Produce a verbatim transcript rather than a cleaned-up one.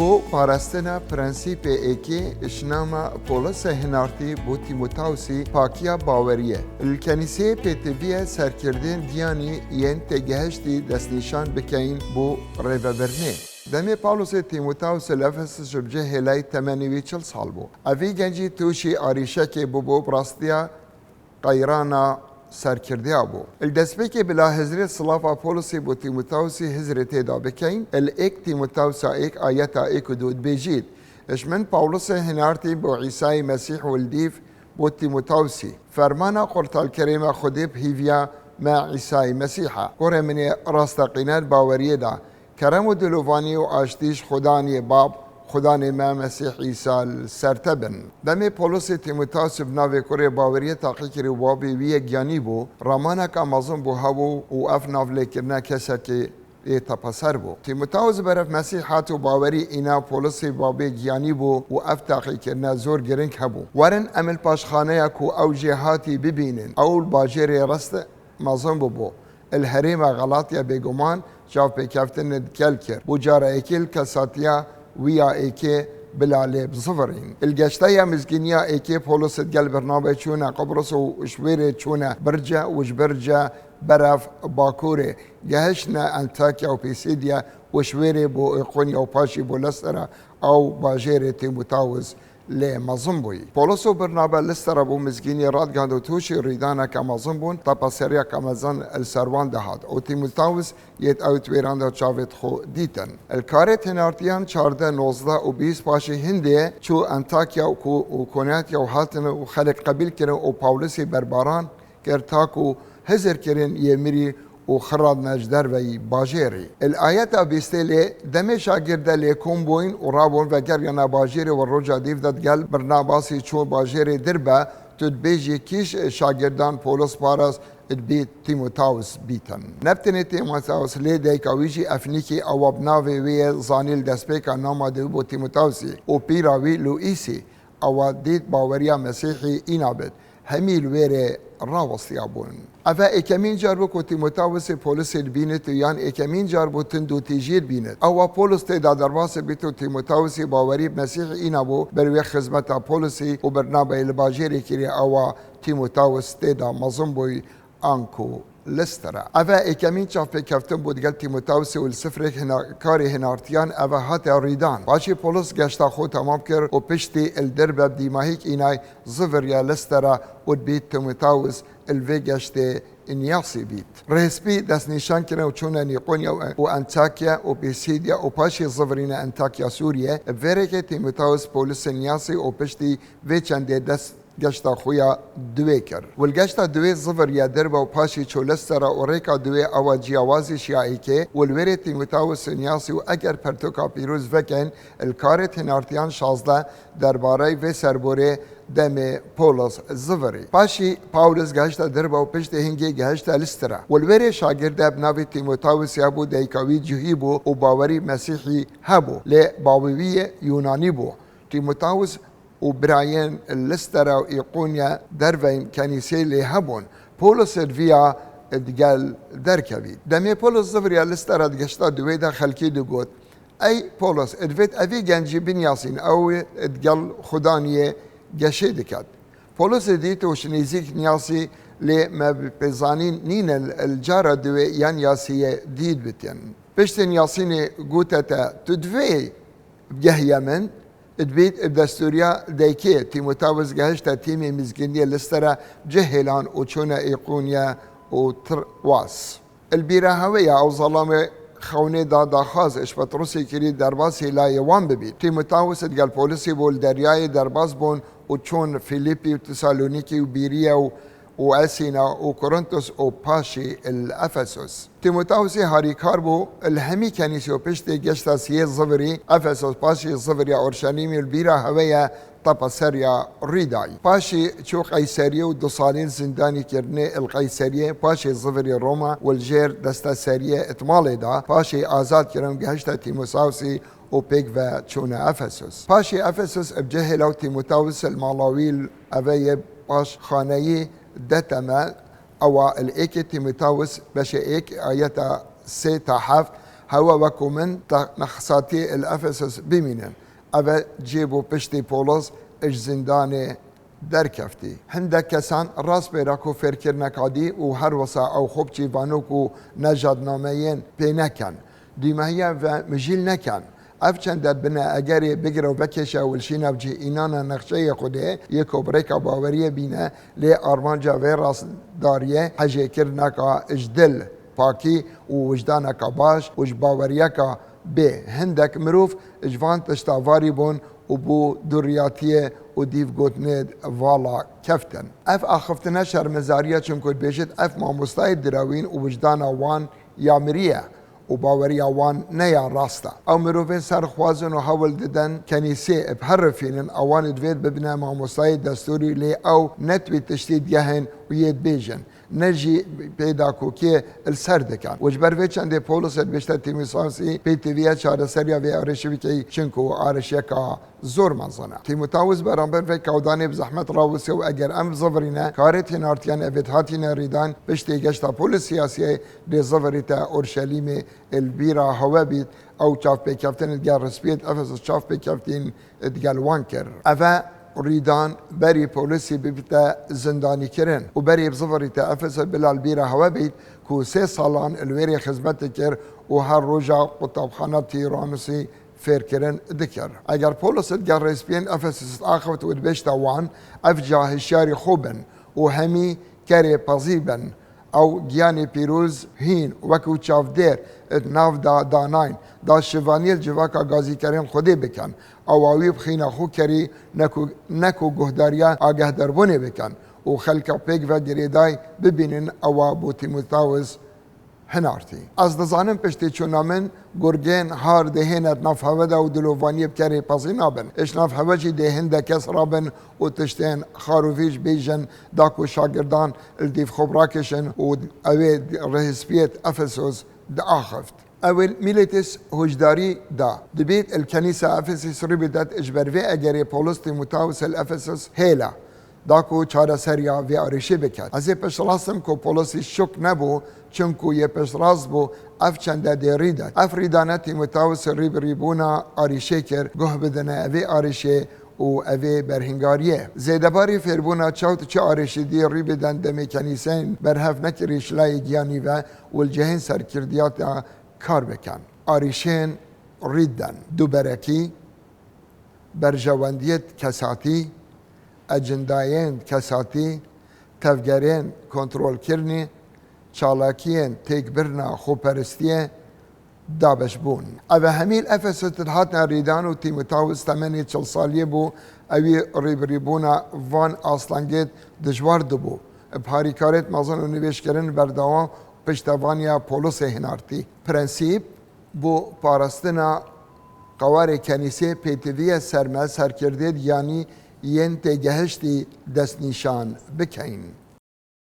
Bo parastina prensîpê êkê, ji nama Polisê hinartî bo Tîmotawsî pakiya baweriyê. Li kenîseyê pêtivî ye serkirdên giyanî yên têgehiştî destnîşan bikeyin bo rêvebirinê. Demê Pawlosê Tîmotaws li Efesus ji bi cih hêlayî temenê wî çil sal bû. Evî gencî tûşî arîşekê bûbû, bi rastiya qeyrana serkirdiya bû. Li destpêkê bila hizrê silava Pawlosê bo Tîmotawsî hizrê tê da bikeyin, li êk Tîmotawsa êk ayeta êk û du dibêjît: Ji min Pawlosê hinartî bo Îsayê Mesîh û li dîv bo Tîmotawsî. Fermana qurtalkerê me Xwedê bi hîviya me Îsayê Mesîh e. Kurê min ê rasteqîne di baweriyê de, kerem û dilovanî û aştî ji Xudanê Bab, Xudanê me Mesîh Îsa li ser te bin. Demê Pawlosê Tîmotawsî bi navê kurê baweriyê teqî kir û babê wî yê giyanî bû, ramaneke mezin bo hebû û ev navlêkirine kesekî ê tepeser bû. Tîmotaws berev Mesîh hat û bawerî îna Pawlosê babê giyanî bû û ev teqîkirine zor giring hebû. Werin em li paşxaneya ku ew jê hatî bibînin. Ew li bajêrê rest mezin bûbû. Li herêma Xelatya bêguman çavpêkeftin li digel kir. Bo cara êkê li kesatiya wî ya êkê bila lê bizivirîn. Li geşta ya mizgîniya êkê Pawlos digel Bernabê çûne Qibros û ji wêrê çûne Birce û ji Birce berev bakurê gehiştine Antakya û Pîsîdya û ji wêrê bo Îqonya û paşî bo Listera, ew bajêrê Tîmotawis lê mezin bûyî. Pawlos û Birnabe Listera bo mizgînî radigihand û tûşî rîdaneke mezin bûn, tepeseriyeke mezin li ser wan dihat û Tîmotawis yêt ew di wêran de çavêt xwe dîtin. Li karê tênartiyan çardeh, nozdeh û bîst paşî hindê çû Antakya û ku-, û Konatya û hatin û xelk qebîl kirin û Pawlisî berbaran kir, ta ku hizir kirin yê mirî û xiradne ji derveyî bajêrî. Li ayeta bîstê lê demê şagirde lêkom bûyn û rabûn vegeriyana bajêrê û roja dîv de digel Birnabasî çû bajêrê Dirbe, tu dibêjî kîş şagirdan Pawlos parast dibî Tîmotawis bîtin. Ne bi tenê Tîmotawis lê dayika wî jî Efnîkî ewa bi navê wê ye zanî li destpêka nama dibû Tîmotawsî û pîra wî Luîsî ewa dît baweriya Mesîhî îna bit. Hemî li wê rê rawestiyabûn. Ev e êkemîn car bû ku Tîmotawisê Polisê dibînit û yan êkemîn car bû tundûtîjiyê dibînit. Ewa Polis tê de derbasê bît û Tîmotawisî bawerî bi Mesîhî îna bû, ber wê xizmeta Polisî û Birnabeyê li bajêrê kirî ewa Tîmotawis tê de mezin bûy anku Listra. Ev e êkemîn çavpêkeftin bû digel Tîmotawisê û li sifrêk hina-, karê hinartiyan ev e hate rîdan. Paşî Polis geşta xwe temam kir û piştî li Dirbe bi dîmahîk înay ziviriya Listra û dibî Tîmotawis li vê geştê Înyasî bît. Rêspî destnîşan kirin û çûne Nîqonya û Antakya û Pîsîdya û paşî zivirîne Antakya Sûriye. Bi vê rêkê Tîmotawis Polis Înyasî û piştî vê çendê dest geşta xwe ya duwê kir. Û li geşta duwê ziviriye Dirbe û paşî çû Listera û rêka duwê ewa ciyawazî şiya êkê û li wêrê Tîmotawis Înyasî û eger pertoka pîroz vekin, li karê tênartiyan şazdeh derbarey vê serborê demê Pawlos zivirî. Paşî Pawlos gehişte Dirbe û piştê hingê gehişte Listra. Û li wêrê şagirde bi navê Tîmotawis ya bû, dayika wî cihî bû û bawerî Mesîhî hebû. Lê bawê wî yê Yunanî bû. Tîmotawis û birayên Listera û Îqonya derveyên kenîsê lê hebûn. Pawlos ê viya digel derkevî. Demê Pawlos ziviriya Listera digişta duwê de xelkî digot, Ey Pawlos, divêt evî gencî binyasîn, ew digel Xudaniyê geşê diket. Pawlos ê dît û ji nêzîk nyasî lê me bi pêzanîn nîne li cara duwê yan yasiyê dît bitin. Piştên yasînê gote te, tu divê Bi gehiye min, dibît bi destûriya daykê Tîmotawis gehişte tîmê mizgîniyê Listera cih hêlan û çûne Îqonye û Tirwas. Li bîra hewe ya ew zalamê xewnê da daxwaz ji Petrusê kirî derbasî layê wan bibît. Tîmotawis digel Polisî bû li deryayê derbas bûn û çûn Fîlîpî û Tesalonîkî û Bîriye û û Esîna û Korintos û paşî li Efesos. Tîmotawsê harîkar bû li hemî kenîsê û piştê geşta siyê zivirî Efesos, paşî ziviriya Orşelîmê li bîra hewe ye tepeseriya Rîdayî. Paşî çû Qeyseriyê û du salên zîndanî kirinê li Qeyseriyê, paşê zivirî Roma û li jêr desteseriyê di malê de, paşê azad kirin û gehişte Tîmotawsî û pêk ve çûne Efesos. Paşê Efesos bi cihê law Tîmotawis li mala wî eve yê paşxaneyî de teme, ewa li êkê Tîmotawis beşê êk ayeta sê ta heft, Hewe wekû min te nexsatî li Efesus bimînin. Eve cê bû piştî Polos ji zîndanê derkeftî. Hindek kesan rast pê re ku fêrkirineka dî û her wisa ew xwe bi çîvanok û nejadnameyên pê neken. Dûmehiya ve mijîl neken. Ev çende bineegerê bigire û vekêşe û li şîna bi cih înana nexşeyê Xwedê yê ku bi rêka baweriyê bîne, lê armanca vê rastdariyê hejêkirineka ji dil, pakî û wijdaneka baş û ji baweriyeka bê. Hindek mirov ji van tişta varî bûn û bû dûriyatiyê û dîv gotinê vala keftin. Ev axiftina şermezariya çimku dibêjit ev mamostayê direwîn û wijdana wan ya mirî ye û baweriya wan ne ya rast e. Ew mirovên serxwazin û hewl didin kenîsê bi her rifînin, ewan divêt bibine mamostayê destûrî, lê ew ne tu wî tiştî digehên û yê dibêjin, ne jî pêdakokiyê li ser dikin. Û ji ber vê çendê Pawlosê dibêjte Tîmotawsî pêtivî ye çareseriya vê arêşî bikey, çimku arêşiyeka zor mezin e. Tîmotawis beramber vê kawdanê bi zehmet rawisiye û eger em bizivirîne, karê tênartiyan evêt hatîne rîdan, piştî geşta polîs siyasiyê dê zivirîte Orşelîmê, li bîra hewe bît, ew çavpêkeftin digel Rispiyêt Efesus çavpêkeftîn digel wan kir. Eve rîdan berî polîsî bibîte zindanîkirin û berî bizivirîte Efesus bila li bîra hewe bît ku sê salan li wêrê xizmetê kir û her roja qutabxana Tîranusî fêrkirin dikir. Eger Pawlos digel Rispiyên Efesus diaxift û dibêjte wan, ev ca hişyarî xwe bin û hemî kerê pezî bin. Ew giyanê pîroz hîn wekû çavdêr di nav de danayîn, da şivaniyê li civaka gazîkerên Xwedê bikin. Ewa wî bi xîna xwe kerî, ne ku, ne ku guhdariya agehderbûnê bikin û xelka pêk ve girêdayî bibînin, ewa bo Tîmotawis hinartî. Ez dizanim piştî çûna min gurgên har dihêne di nav hewe de û dilovaniyê bi kerê pezî nabin. Ji nav hewe jî dê hindek kes rabin û tiştên xarovî ji bêjin, da ku şagirdan li dîv xwe birakişin û ew ê Rispiyêt Efesus diaxift. Ew ê Mîletîs hişdarî da. Dibêt li kenîsa Efesîs rû bidet ji ber vê egerê Pawlos Tîmotawis li Efesus hêla, da ku çareseriya vê arêşê biket. Ez ê piştrast im ku Pawlosî şok nebû, çimku yê piştrast bû, ev çende dê rî de. Ev rîdane Tîmotawis rîbirîbûna arêşê kir, guh bidine evê arêşê û evê berhingariyê. Zêdebarî fêrbûna çaw di çi arêşî dî rî bidin demê kenîseyên berhev nekirî şilayê giyanî ve û li cihên serkirdiyata kar bikin. Arêşên rî didin. Duberekî, berjewendiyê kesatî, ecindayên kesatî, tevgerên kontrolkirinê, çalakiyên têkbirina xweperistiyê dabeş bûn. Ev hemî li Efesus dihatine rîdan û Tîmotawis temenê çil saliyê bû, ewî rîbirîbûna van astengêt dijwar dibû. Bi harîkarêt mezin û nivêjkirin berdewam piştevaniya Pawlosê hinartî. Prensîp, bo parastina qewarê kenîsê pêtiviye serme serkirdêt yanî yên têgehiştî destnîşan bikeyn.